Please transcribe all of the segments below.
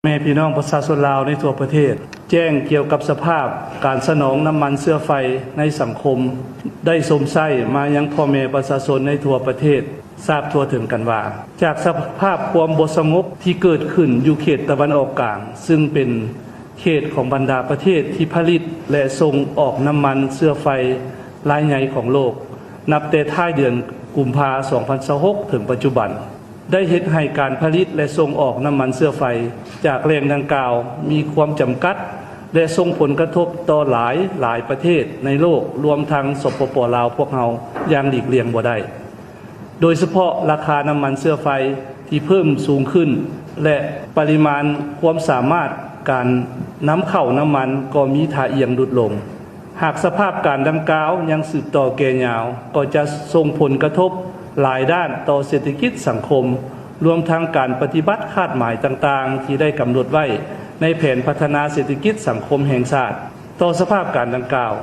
ແມ່ພີ່ນ້ອງປະຊາຊົນລາວໃນທົ່ວປະເທດ ແຈ້ງກ່ຽວກັບສະພາບການສະໜອງນ້ຳມັນເຊື້ອໄຟໃນສັງຄົມ ໄດ້ຊົມໃຊ້ມາຍັງພໍ່ແມ່ປະຊາຊົນໃນທົ່ວປະເທດ ຊາບທົ່ວເຖິງກັນວ່າ ຈາກສະພາບຄວາມບໍ່ສະຫງົບທີ່ເກີດຂຶ້ນຢູ່ເຂດຕາເວັນອອກກາງ ຊຶ່ງເປັນເຂດຂອງບັນດາປະເທດທີ່ຜະລິດ ແລະ ສົ່ງອອກນ້ຳມັນເຊື້ອໄຟລາຍໃຫຍ່ຂອງໂລກ ນັບແຕ່ທ້າຍເດືອນກຸມພາ ສອງພັນຊາວຫົກ ເຖິງປັດຈຸບັນ ໄດ້ເຮັດໃຫ້ການຜະລິດ ແລະ ສົ່ງອອກນ້ຳມັນເຊື້ອໄຟຈາກແຫຼ່ງດັ່ງກ່າວມີຄວາມຈຳກັດ ແລະ ສົ່ງຜົນກະທົບຕໍ່ຫຼາຍ, ຫຼາຍປະເທດໃນໂລກ, ລວມທັງ ສປປ ລາວ ພວກເຮົາຢ່າງຫຼີກລ່ຽງບໍ່ໄດ້. ໂດຍສະເພາະລາຄານ້ຳມັນເຊື້ອໄຟທີ່ເພີ່ມສູງຂຶ້ນ ແລະ ປະລິມານຄວາມສາມາດການນຳເຂົ້ານ້ຳມັນກໍມີທ່າອ່ຽງຫຼຸດລົງ. ຫາກສະພາບການດັ່ງກ່າວຍັງສືບຕໍ່ແກ່ຍາວ, ກໍຈະສົ່ງຜົນກະທົບຫຼາຍດ້ານຕໍ່ເສດຖະກິດສັງຄົມ, ລວມທັງການປະຕິບັດຄາດໝາຍຕ່າງໆທີ່ໄດ້ກຳນົດໄວ້ໃນແຜນພັດທະນາເສດຖະກິດສັງຄົມແຫ່ງຊາດ. ຕໍ່ສະພາບການດັ່ງກ່າວ,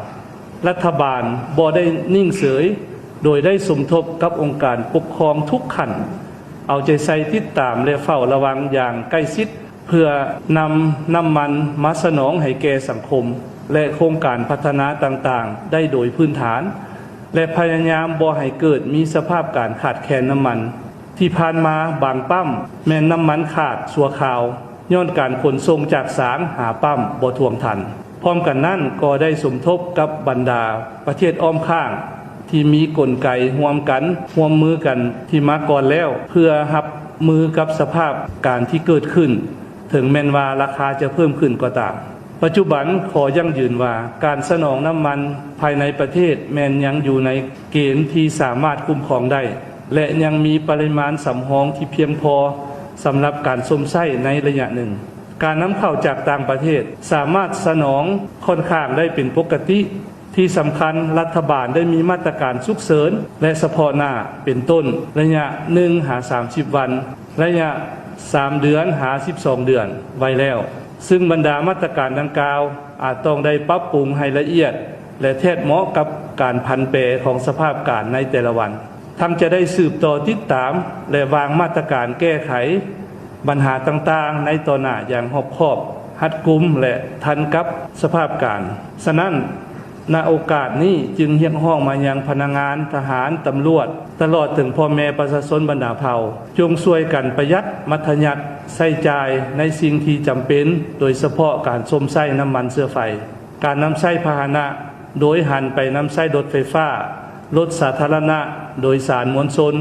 ລັດຖະບານບໍ່ໄດ້ນິ່ງເສີຍ, ໂດຍໄດ້ສົມທົບກັບອົງການປົກຄອງທຸກຂັ້ນ, ເອົາໃຈໃສ່ຕິດຕາມ ແລະ ເຝົ້າລະວັງຢ່າງໃກ້ຊິດ ເພື່ອນຳນ້ຳມັນມາສະໜອງໃຫ້ແກ່ສັງຄົມ ແລະ ໂຄງການພັດທະນາຕ່າງໆໄດ້ໂດຍພື້ນຖານ ແລະ ພະຍາຍາມບໍ່ໃຫ້ເກີດມີສະພາບການຂາດແຄນນ້ຳມັນ. ທີ່ຜ່ານມາບາງປ້ຳແມ່ນນ້ຳມັນຂາດຊົ່ວຄາວ ຍ້ອນການຂົນສົ່ງຈາກສາງຫາປ້ຳບໍ່ທ່ວງທັນ. ພ້ອມກັນນັ້ນກໍໄດ້ສົມທົບກັບບັນດາປະເທດອ້ອມຂ້າງ ທີ່ມີກົນໄກຮ່ວມກັນ, ຮ່ວມມືກັນທີ່ມາກ່ອນແລ້ວ ເພື່ອຮັບມືກັບສະພາບການທີ່ເກີດຂຶ້ນ, ເຖິງແມ່ນວ່າລາຄາຈະເພີ່ມຂຶ້ນກໍຕາມ. ປັດຈຸບັນຂໍຢັ້ງຢືນວ່າ ການສະໜອງນ້ຳມັນພາຍໃນປະເທດແມ່ນຍັງຢູ່ໃນເກນທີ່ສາມາດຄຸ້ມຄອງໄດ້ ແລະ ຍັງມີປະລິມານສຳຮອງທີ່ພຽງພໍສຳລັບການຊົມໃຊ້ໃນໄລຍະໜຶ່ງ. ການນຳເຂົ້າຈາກຕ່າງປະເທດສາມາດສະໜອງຂ້ອນຂ້າງໄດ້ເປັນປົກກະຕິ. ທີ່ສຳຄັນ, ລັດຖະບານໄດ້ມີມາດຕະການສຸກເສີນ ແລະ ສະເພາະໜ້າ ເປັນຕົ້ນ ໄລຍະໜຶ່ງຫາສາມສິບວັນ, ໄລຍະສາມເດືອນຫາສິບສອງເດືອນໄວ້ແລ້ວ, ຊຶ່ງບັນດາມາດຕະການດັ່ງກ່າວ ອາດຕ້ອງໄດ້ປັບປຸງໃຫ້ລະອຽດ ແລະ ແທດເໝາະກັບການຜັນແປຂອງສະພາບການໃນແຕ່ລະວັນ. ທັງຈະໄດ້ສືບຕໍ່ຕິດຕາມ ແລະ ວາງມາດຕະການແກ້ໄຂບັນຫາຕ່າງໆໃນຕໍ່ໜ້າຢ່າງຮອບຄອບ, ຮັດກຸມ ແລະ ທັນກັບສະພາບການ. ສະນັ້ນ, ນະໂອກາດນີ້ຈຶ່ງຮຽກຮ້ອງມາຍັງພະນັກງານ, ທະຫານ, ຕຳຫຼວດ, ຕະຫຼອດເຖິງພໍ່ແມ່ປະຊາຊົນບັນດາເຜົ່າ, ຈົ່ງຊ່ວຍກັນປະຢັດ, ມັດທະຍັດ, ໃຊ້ຈ່າຍໃນສິ່ງທີ່ຈຳເປັນ, ໂດຍສະເພາະການຊົມໃຊ້ນ້ຳມັນເຊື້ອໄຟ. ການນຳໃຊ້ພາຫະນະໂດຍຫັນໄປນຳໃຊ້ລົດໄຟຟ້າ, ລົດສາທາລະນະໂດຍສານມວນຊົນ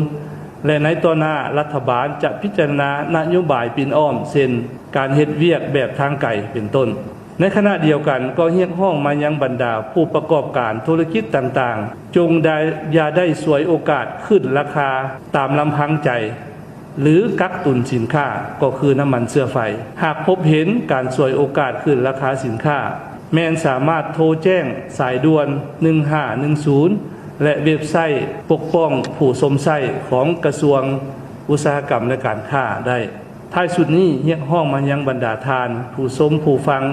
ແລະ ໃນຕໍ່ໜ້າ ລັດຖະບານຈະພິຈາລະນານະໂຍບາຍປິ່ນອ້ອມ ເຊັ່ນ ການເຮັດວຽກແບບທາງໄກ ເປັນຕົ້ນ. ໃນຂະນະດຽວກັນກໍຮຽກຮ້ອງມາຍັງບັນດາຜູ້ປະກອບການທຸລະກິດຕ່າງໆ, ຈົ່ງໄດ້, ຢ່າໄດ້ສວຍໂອກາດຂຶ້ນລາຄາຕາມລຳພັງໃຈ ຫຼື ກັກຕຸນສິນຄ້າ ກໍຄືນ້ຳມັນເຊື້ອໄຟ. ຫາກພົບເຫັນການສວຍໂອກາດຂຶ້ນລາຄາສິນຄ້າ, ແມ່ນສາມາດໂທແຈ້ງສາຍດ່ວນ ໜຶ່ງຫ້າໜຶ່ງສູນ ແລະ ເວັບໄຊປົກປ້ອງຜູ້ຊົມໃຊ້ຂອງກະຊວງອຸດສາຫະກຳ ແລະ ການຄ້າໄດ້. ທ້າຍສຸດນີ້, ຮຽກຮ້ອງມາຍັງບັນດາທ່ານຜູ້ຊົມຜູ້ຟັງ,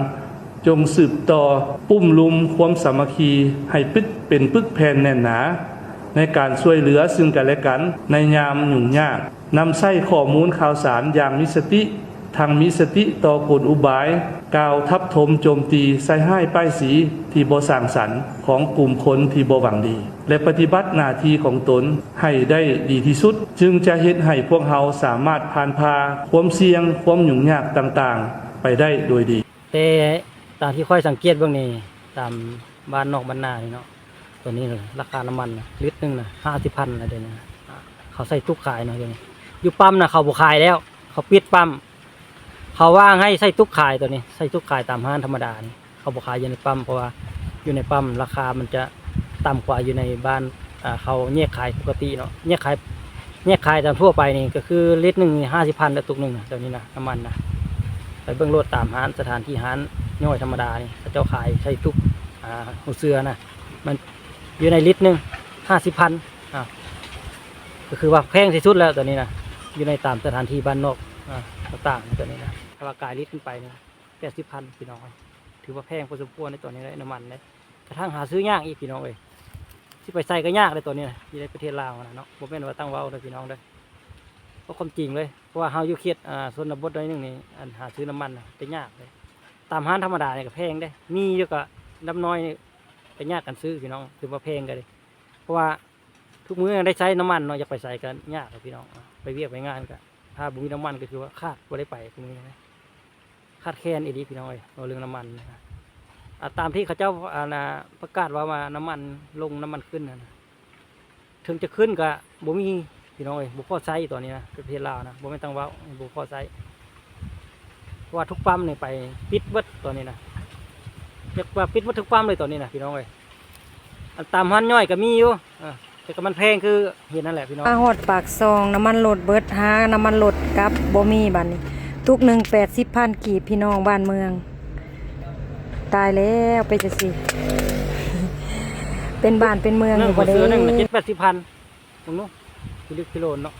ຈົ່ງສືບຕໍ່ປຸ້ມລຸມຄວາມສາມັກຄີໃຫ້ປຶກ, ເປັນປຶກແຜ່ນແໜ້ນໜາ ໃນການຊ່ວຍເຫຼືອຊຶ່ງກັນແລະກັນໃນຍາມຫຍຸ້ງຍາກ. ນຳໃຊ້ຂໍ້ມູນຂ່າວສານຢ່າງມີສະຕິ, ທັງມີສະຕິຕໍ່ກົນອຸບາຍ, ກ່າວທັບຖົມໂຈມຕີ, ໃສ່ຮ້າຍປ້າຍສີທີ່ບໍ່ສ້າງສັນຂອງກຸ່ມຄົນທີ່ບໍ່ຫວັງດີ ແລະ ປະຕິບັດໜ້າທີ່ຂອງຕົນໃຫ້ໄດ້ດີທີ່ສຸດ, ຈຶ່ງຈະເຮັດໃຫ້ພວກເຮົາສາມາດຜ່ານຜ່າຄວາມສ່ຽງ, ຄວາມຫຍຸ້ງຍາກຕ່າງໆໄປໄດ້ໂດຍດີ. ແຕ່ຕາມທີ່ຂ້ອຍສັງເກດເບິ່ງນີ້ ຕາມບ້ານນອກບ້ານນານີ້ເນາະ, ຕອນນີ້ລາຄານ້ຳມັນນະ ລິດໜຶ່ງນະ ຫ້າສິບພັນລະເດນະ. ເຂົາໃສ່ຕຸກຂາຍເນາະ ດຽວນີ້. ຢູ່ປ້ຳນະ ເຂົາບໍ່ຂາຍແລ້ວ, ເຂົາປິດປ້ຳ. ເຂົາວ່າໃຫ້ໃສ່ຕຸກຂາຍ ຕອນນີ້ໃສ່ຕຸກຂາຍຕາມຮ້ານທຳມະດານີ້, ເຂົາບໍ່ຂາຍຢູ່ໃນປ້ຳ ເພາະວ່າຢູ່ໃນປ້ຳລາຄາມັນຈະຕ່ຳກວ່າຢູ່ໃນບ້ານ. ອ່າ ເຂົາແຍກຂາຍປົກກະຕິເນາະ, ແຍກຂາຍ, ແຍກຂາຍຕາມທົ່ວໄປນີ້ກໍຄືລິດໜຶ່ງນີ້ ຫ້າສິບພັນ ແລ້ວຕຸກໜຶ່ງນະ ດຽວນີ້ນະ ນ້ຳມັນນະ. ໄປເບິ່ງໂລດຕາມຮ້ານ, ສະຖານທີ່ຮ້ານຍ່ອຍທຳມະດານີ້ ເຂົາເຈົ້າຂາຍໃສ່ຕຸກ, ອ່າ, ຫົວເສືອນະ, ມັນຢູ່ໃນລິດໜຶ່ງ ຫ້າສິບພັນ. ອ່າ ກໍຄືວ່າແພງທີ່ສຸດແລ້ວຕອນນີ້ນະ, ຢູ່ໃນຕາມສະຖານທີ່ບ້ານນອກ, ອ່າ, ຕ່າງໆ ຕອນນີ້ນະ. ຖ້າວ່າກາຍລິດຂຶ້ນໄປນີ້ ແປດສິບພັນ ພີ່ນ້ອງເອີຍ, ຖືວ່າແພງພໍສົມຄວນໃນຕອນນີ້ແຫຼະ ນ້ຳມັນເດ້. ກະທັ່ງຫາຊື້ຍາກອີກ ພີ່ນ້ອງເອີຍ, ຊິໄປໃສກໍຍາກເດ້ຕອນນີ້ນະ ຢູ່ໃນປະເທດລາວນະເນາະ. ບໍ່ແມ່ນວ່າຕັ້ງເວົ້າເດີ ພີ່ນ້ອງເດີ, ເວົ້າຄວາມຈິງເລີຍ. ເພາະວ່າເຮົາຢູ່ເຂດ ອ່າ ຊົນນະບົດໜ້ອຍໜຶ່ງນີ້ ອັນຫາຊື້ນ້ຳມັນນະໄປຍາກເດ້. ຕາມຮ້ານທຳມະດານີ້ກໍແພງເດ້ ມີຢູ່ກໍລຳນ້ອຍນີ້ໄປຍາກກັນຊື້ພີ່ນ້ອງ ຖືວ່າແພງກໍເດ້. ເພາະວ່າທຸກມື້ໄດ້ໃຊ້ນ້ຳມັນເນາະ ຢາກໄປໃສກໍຍາກພີ່ນ້ອງ ໄປວຽກໄປງານກໍ ຖ້າບໍ່ມີນ້ຳມັນກໍຄືວ່າຂາດ ບໍ່ໄດ້ໄປທຸກມື້ນະ. ຂາດແຄນອີ່ຫຼີພີ່ນ້ອງເອີຍ ເວົ້າເລື່ອງນ້ຳມັນນະ. ອ່າ ຕາມທີ່ເຂົາເຈົ້າ ອັນນ່າ ປະກາດວ່າ ວ່ານ້ຳມັນລົງ ນ້ຳມັນຂຶ້ນຫັ້ນນະ ເຖິງຈະຂຶ້ນກະບໍ່ມີພີ່ນ້ອງເອີຍ ບໍ່ພໍໃຊ້ຕອນນີ້ນະ ປະເທດລາວນະ ບໍ່ແມ່ນຕ່າງເວົ້າ ບໍ່ພໍໃຊ້. ເພາະວ່າທຸກປ້ຳນີ້ໄປປິດເບິດຕອນນີ້ນະ ເອີ້ນວ່າປິດເບິດທຸກປ້ຳເລີຍຕອນນີ້ນະພີ່ນ້ອງເອີຍ. ອັນຕາມຮ້ານຍ່ອຍກໍມີຢູ່ ເອີ ແຕ່ກໍມັນແພງຄືເຫັນນັ້ນແຫຼະພີ່ນ້ອງ. ມາຮອດປາກຊ່ອງ ນ້ຳມັນລົດເບິດ ຫານ້ຳມັນລົດກັບບໍ່ມີບາດນີ້. ຕຸກໜຶ່ງແປດສິບພັນກີບ ພີ່ນ້ອງບ້ານເມືອງ. ຕາຍແລ້ວ ເປັນຈັ່ງຊີ້ ເປັນບ້ານເປັນເມືອງຢູ່ບໍ່ເດ້. ໜຶ່ງຫົວເສືອໜຶ່ງນະ ເຈັດແປດສິບພັນ ເບິ່ງດູ ພິລຶກພິໂລນເນາະ.